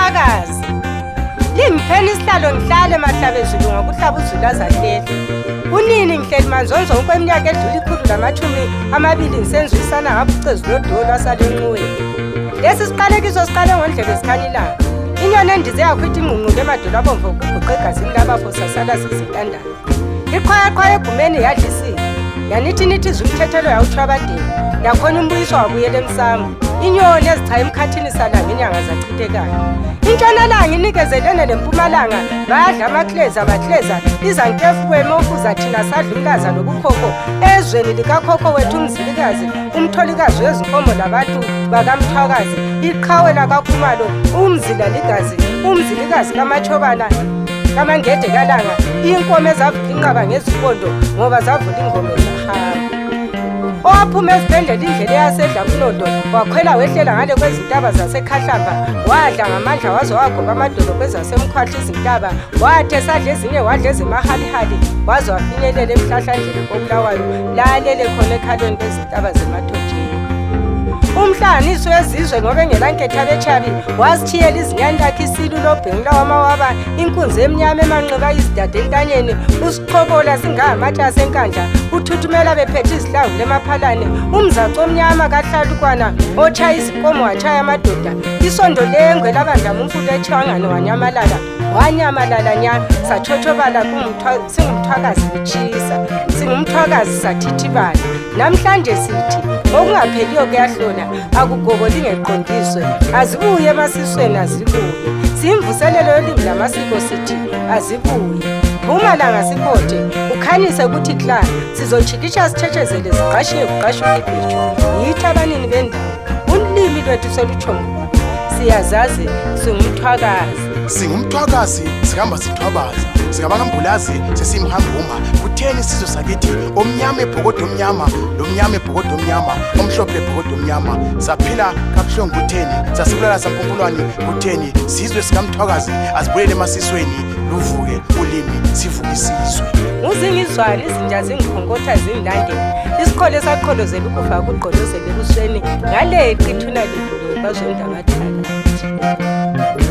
Singumthwakazi. Lingipheni isihlalo ngihlale mahlabezulu ngokuhlaba uzulu azahlehla. Kunini ngihleli manzonzo okweminyaka edlula 120 ngisenzwisana ngabucezu loduwo lwasalenxuweni. Lesi siqalekiso siqale ngondlebe zikhanya ilanga. Inyoni endize yakhwitha ingqungqulu emadolo abomvu okuguqa egazini labafo sasala sizintandane. Iqhwayaqhwaya egumeni yadlisile. Yanithi nithi izumthethelo yawuthwabadeni. Yakhona umbuyiso wabuyela emsamo. Inyoni ezichaya emkhathini salanga inyanga zachithekayo. Intshonalanga inikezelene nempumalanga badla amakleza bakleza izankefu kwemofuza thina sadla umlaza lobukhokho ezweni likakhokho wethu umzilikazi umtholikazi wezinkomo labantu bakamthwakazi iqhawe lakakhumalo umzila ligazi umzilikazi kamatshobana kamangede kalanga inkomo ezavula inqaba ngezimpondo ngoba zavula ingoma zahamba owaphuma ezibhendlela indlela eyasedla kunondo wakhwela wehlela ngale kwezintaba zasekhahlamba wadla ngamandla waze wagoba amadolo kwezasemkhwahla izintaba wathi esadla ezinye wadla ezimahalihali waze wafinyelela emhlahlandlela kobulawayo lalele khona ekhalweni lwezintaba zemathonjeni umhlanganiso wezizwe ngoba engelanketha betshabi wasithiyela izinyani lakhe isilu lobhengula wamawaba inkunzi emnyama emanxeba izidada entanyeni usiqhobola singamatshe asenkandla uthuthumela bephethe izihlangu lemaphalane umzaco omnyama kahlalukwana otshaya izinkomo watshaya amadoda isondo lengwe labandla mumfula etshangane wanyamalala wanyamalala nya satshotshobala singumthwakazi kutshisa singumthwakazi sathithibala namhlanje sithi okungapheliyo kuyahlola akugobo lingeqondiswe azibuye emasisweni azibuye siyimvuselelo yolimi lamasiko sithi azibuye phuma langa sikhothe ukhanyise ukuthi kla sizotshikitsha sithetshezele zigqashiye kugqashuka ibhitshu yithi abanini bendawo ulimi lwethu selutshombulu siyazazi singumthwakazi Singumthwakazi sihamba sithwabaza singabakambulazi sesimhambuma kutheni isizwe sakithi omnyama ebhokodo omnyama lomnyama ebhokodo omnyama omhlophe ebhokodo omnyama saphila kabuhlungu kutheni sasibulala sampumpulwane kutheni sizwe sikamthwakazi azibuyele emasisweni luvuke ulimi sivuke isizwe. Nguzingizwana izinja zingikhonkotha zingilandela isiqholo esaqholozela ukufa kugqolozela ebusweni ngale qithuna livuliwe bazonda abathakathi.